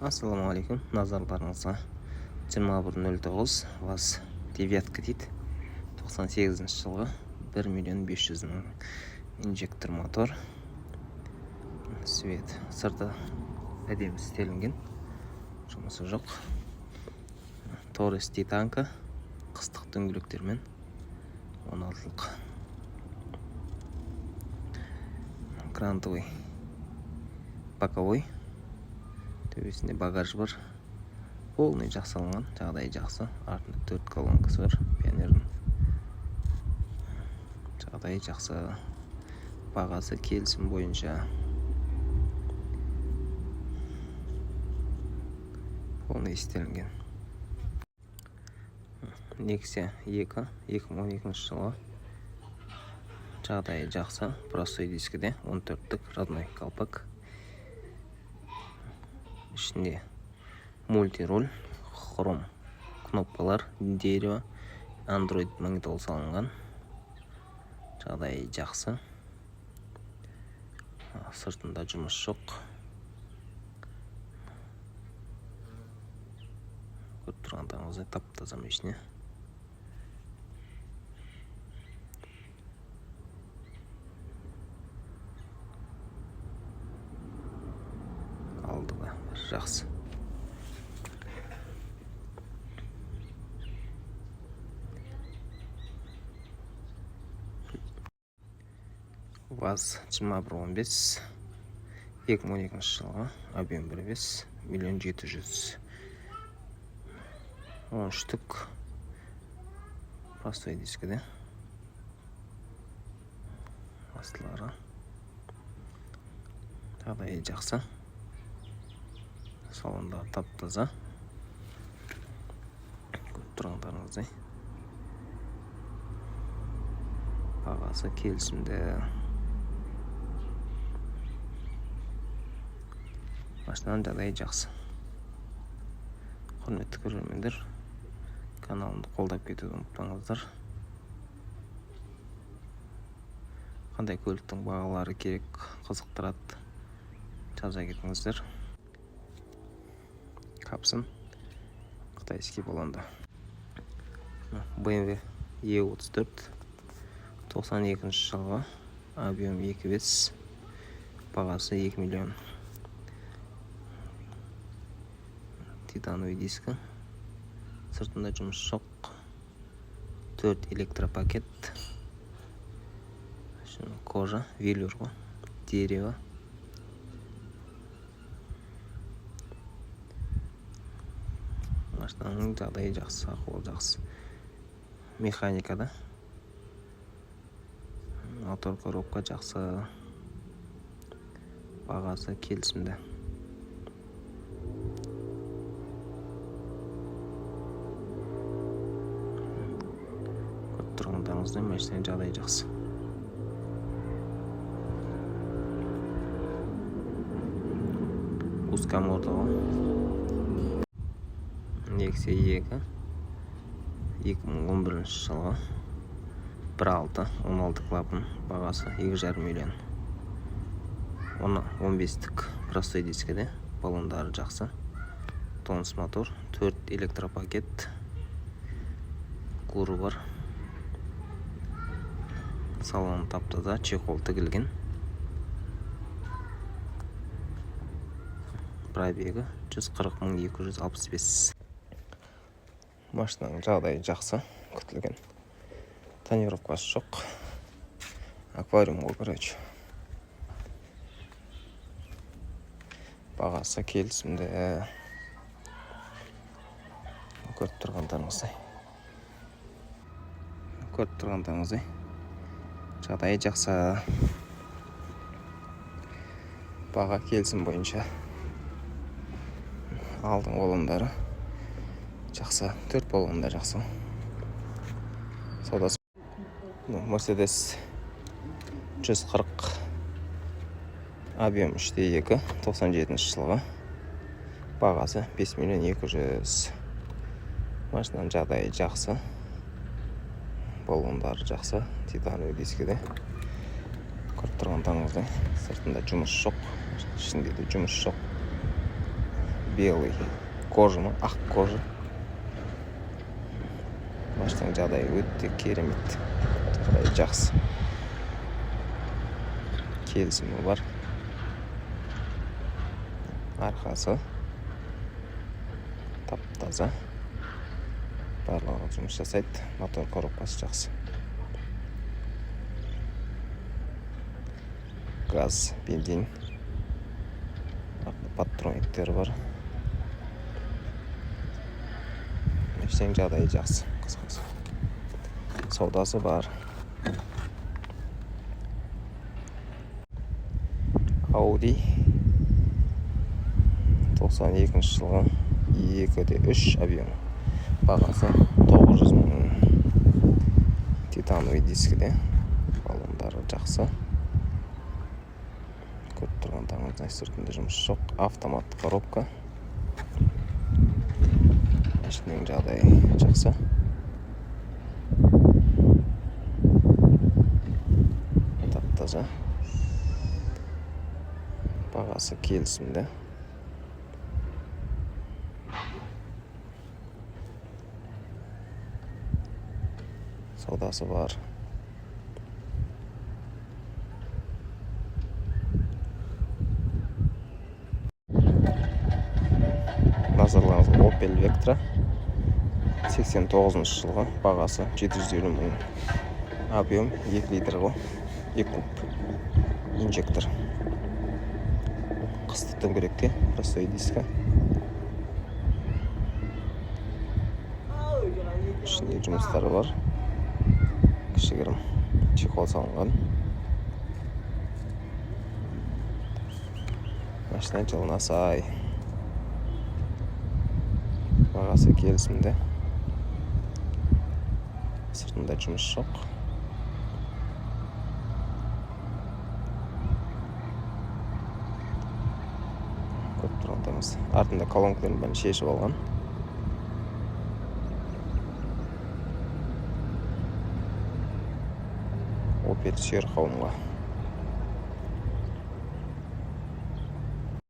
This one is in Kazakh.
Ассалаумағалейкум! Назарларыңызға 2109 ВАЗ девятка дейді, 98 жылғы, 1 миллион 500 мың, инжектор мотор, свет. Сырты әдемі істелінген, жұмысы жоқ. Торес титанка, қыстық дөңгелектермен, 16-лық, грантовый боковой, төбесінде багаж бар. Полный жасалынған, жағдайы жақсы. Артында төрт колонкасы бар Пионердің. Жағдайы жақсы, бағасы келісім бойынша. Полный істелінген. Нексия 2, 2012 жылғы, жағдайы жақсы, простой дискіде, 14-тік, родной колпак, ішінде мультируль, хром кнопкалар, дерево, андроид магнитола салынған. Жағдайы жақсы, сыртында жұмыс жоқ. Көріп тұрғандарыңыздай, тап таза машина. Алды да жақсы. ВАЗ 2115, 2012 жылғы, объем 1,5, миллион 700, 13-тік, простой дискіде, астылары. Жағдайы жақсы, салонда тап таза, көріп тұрғандарыңыздай. Бағасы келісімді. Машинаның жағдайы жақсы. Құрметті көрермендер, каналымды қолдап кетуді ұмытпаңыздар. Қандай көліктің бағалары керек, қызықтырады, жаза кетіңіздер. Капсын китайский баллонда. BMW E34, 92 жылғы, объем 2,5, бағасы 2 миллион, титановый дискі, сыртында жұмыс жоқ, төрт электропакет, кожа, велюр ғой, дерево. Машинаның жағдайы жақсы, ахуалы жақсы, механикада, мотор, коробка жақсы. Бағасы келісімді. Көріп тұрғандарыңыздай, машинаның жағдайы жақсы. Узкоморда ғой. Нексия 2, 2011 жылғы, 1,6, 16 клапан, бағасы 2,5 миллион, 15-тік, простой дискіде, баллондары жақсы, тонус мотор, төрт электропакет, гуру бар. Салоны тап таза, чехол тігілген. Пробегі 140 265. Машинаның жағдайы жақсы, күтілген, тонировкасы жоқ, аквариум ғой, короче. Бағасы келісімді, көріп тұрғандарыңыздай. Көріп тұрғандарыңыздай, жағдайы жақсы, баға келісім бойынша. Алдыңғы баллондары жақсы, төрт баллон да жақсы. Саудасы. Мерседес 140, объем 3,2, 97 жылғы, бағасы 5 миллион 200. Машинаның жағдайы жақсы, баллондары жақсы, титановый дискіде. Көріп тұрғандарыңыздай, сыртында жұмыс жоқ, ішінде де жұмыс жоқ. Белый кожа ма, ақ кожа. Машинаның жағдайы өте керемет, жағдайы жақсы, келісімі бар. Арқасы тап таза, барлығы жұмыс жасайды, мотор коробкасы жақсы. Газ, бензин, парктрониктері бар. Машинаның жағдайы жақсы, қысқасы саудасы бар. Ауди 92 жылғы, 2,3 объем, бағасы 900 мың. Титановый дискіде, баллондары жақсы. Көріп тұрғандарыңыздай, сыртында жұмыс жоқ, автомат коробка. Машинаның жағдайы жақсы, тап таза, бағасы келісімді. Саудасы бар. Назарларыңызға Opel Vectra, 89 жылғы, бағасы 750 мың. Объем 2 литр ғой, 2 куб, инжектор. Қысты дөңгелекте, простой диска. Ішінде жұмыстары бар, кішігірім чехол салынған. Машина жылына сай, бағасы келісімді, сыртында жұмыс жоқ. Көріп тұрғандарыңыз, артында колонкалардың бәрін шешіп алған. Опель сүйер қауымға.